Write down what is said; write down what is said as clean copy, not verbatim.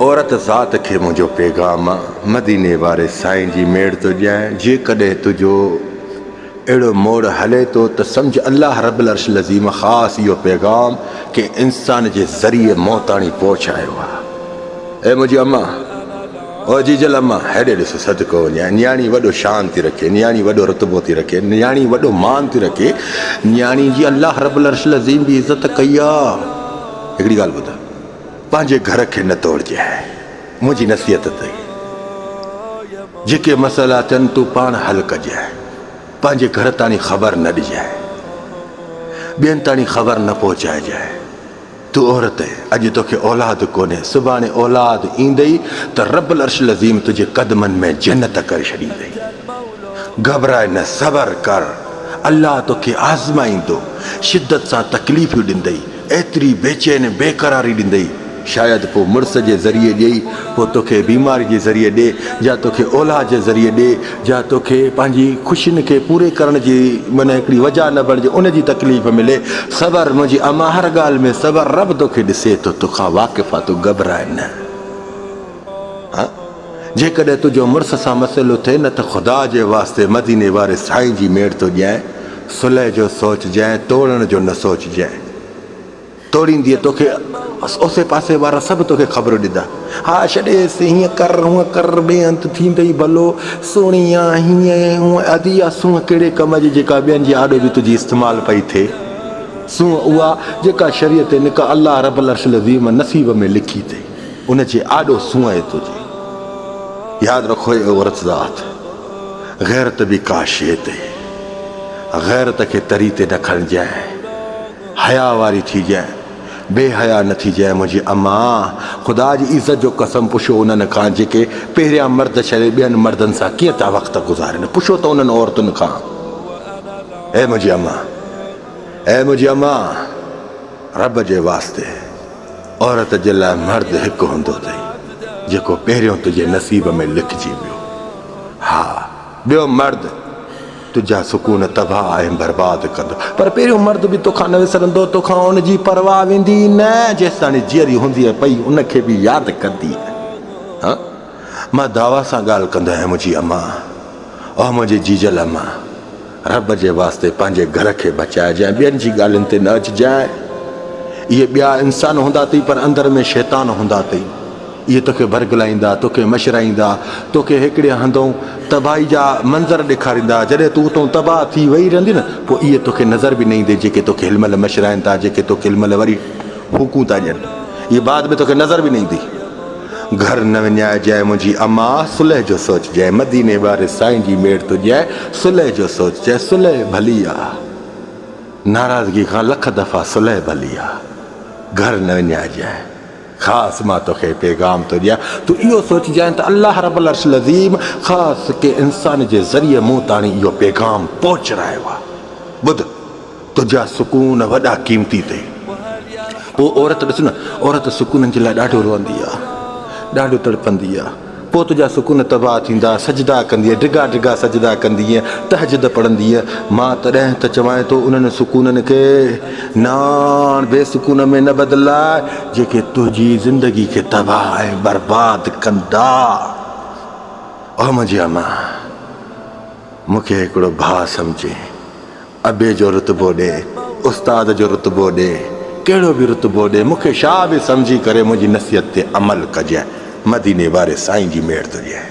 عورت ذات کي منهنجو پيغام آ، مديني واري سائين جي ميڙ ٿو ڏيانء، جيڪڏهن تنهنجو اهڙو موڙ هلي ٿو ته سمجهه الله رب العرش العظيم خاص اهو پيغام ڪنهن انسان جي ذريعي مون تاڻي پهچايو آ. اي منهنجي اما! او جيجل اما! هيڏي ڏس صدقو وڃان، نياڻي وڏو شان ٿي رکي، نياڻي وڏو رتبو ٿي رکي، نياڻي وڏو مان ٿي رکي، نياڻي جي الله رب العرش العظيم به عزت ڪئي آ. هڪڙي ڳالهه ٻڌ! پنهنجي گهر کي نه توڙجانء. منهنجي نصيحت اٿئي. جيڪي مسئلا ٿين تون پاڻ حل ڪجانء. پنهنجي گهر تاڻي خبر نه ڏجانء. ٻين تاڻي خبر نه پهچائجانء. تون عورت آهين، اڄ توکي اولاد ڪونهي، سڀاڻي اولاد ايندئي ته رب العرش العظيم تنهنجي قدمن ۾ جنت ڪري ڇڏيندئي. گهٻراء نه، صبر ڪر. الله توکي آزمائيندو، شدت سان تڪليفون ڏيندئي. ايتري بيچين ۽ بيقراري ڏيندئي، شايد پوء مڙس جي ذريعي ڏئي، پوء توکي بيماري جي ذريعي ڏي، جا توکي اولاد جي ذريعي ڏي، جا توکي پنهنجي خوشين کي پوري ڪرڻ جي معنيٰ هڪڙي وجهه نه بڻجي، ان جي تڪليف ملي. صبر منهنجي امان هر ڳالهه ۾ صبر، رب توکي ڏسي ٿو، توکان واقف آ، تون گهٻراء نه. ها جيڪڏهن تنهنجو مڙس سان مسئلو ٿئي نه ته خدا جي واسطي مديني واري سائين جي ميڙ ٿو ڏيانء، صلح جو سوچجانء، توڙڻ جو نه سوچجانء. توڙيندينء توکي اوسي پاسي وارا سڀ توکي خبرون ڏيندا. ها ڇڏيس، هيئن ڪر، هونئن ڪر، ٻئي هنڌ ٿيندئي ڀلو، سهڻي آ، هيئن هونئن، ادي اها سونهن ڪهڙي ڪم جي جيڪا ٻين جي آڏو به تنهنجي استعمال پئي ٿئي. سونهن اها جيڪا شريعت نڪاح الله رب العرش العظيم نصيب ۾ لکي اٿئي. ان جي آڏو سونهن تنهنجي. ياد رکو اي عورت ذات، غيرت به ڪا شيء اٿئي. غيرت کي تري تي نه کڻجانء. حياء واري ٿيجانء، بي حياء نه ٿيجانء منهنجي امان، خدا جي عزت جو قسم پڇو انهن کان جيڪي پهريان مرد ڇڏي ٻين مردن سان ڪيئن ٿا وقت گذارين، پڇو ته انهن عورتن کان. اي منهنجي امان، اي منهنجي امان، رب جي واسطي. عورت جي لاء مرد هڪ هوندو اٿئي، جيڪو پهريون تنهنجي نصيب ۾ لکجي ويو. ها، ٻيو مرد تنهنجا سڪون تباهه ۽ برباد ڪندو. پر پهريون مرد به توکان نه وسرندو، توکان ان جي پرواهه ويندي ئي نه، جيستاڻي جيئري هوندينء پئي ان کي به ياد ڪندينء. ها، مان دعويٰ سان ڳالهه ڪندو آهيان منهنجي امان، او منهنجي جيجل امان! رب جي واسطي پنهنجي گهر کي بچائجانء، ٻين جي ڳالهين تي نه اچجانء. اهي ٻيا انسان هوندا اٿئي پر اندر ۾ شيطان هوندا اٿئي. اهي توکي برغلائيندا، توکي مشرائيندا، توکي هڪڙي هنڌئون تباهي جا منظر ڏيکاريندا. جڏهن تون اتئون تباهه ٿي ويهي رهندين نه، پوء اهي توکي نظر به نه ايندي جيڪي توکي هن مهل مشرائين ٿا، جيڪي توکي هن مهل وري ڦوڪون ٿا ڏين. اهي بعد ۾ توکي نظر به نه ايندي. گهر نه وڃائجانء منهنجي اما، صلح جو سوچجانء، مديني واري سائين جي ميڙ تجانء، صلح جو سوچجانء، صلح ڀلي آ، ناراضگي کان لک دفعا صلح ڀلي آ، گهر نه وڃائجانء، خاص مان توکي پيغام ٿو ڏيان، تون اهو سوچجانء ته الله رب العرش العظيم خاص ڪنهن انسان جي ذريعي مون تاڻي اهو پيغام پهچرايو آ، ٻڌ! تنهنجا سڪون وڏا قيمتي اٿئي. پوء عورت ڏس نه، عورت سڪونن جي لاء ڏاڍو روئندي آ، ڏاڍو تڙپندي آ. پوء تنهنجا سڪون تباهه ٿيندا، سجدا ڪندينء، ڊگها ڊگها سجدا ڪندينء، تهجد پڙهندينء. مان تڏهن ته چوانء ٿو انهن سڪونن کي ناڻ بي سڪون ۾ نه بدلاء، جيڪي تنهنجي زندگي کي تباهه ۽ برباد ڪندا. او منهنجي امان! مون کي هڪڙو ڀاء سمجهين. ابي جو رتبو ڏي، استاد جو رتبو ڏي، ڪهڙو به رتبو ڏي، مون کي شاهه به سمجهي ڪري منهنجي نصيحت تي عمل ڪجانء، مديني واري سائين جي ميڙ تجانء.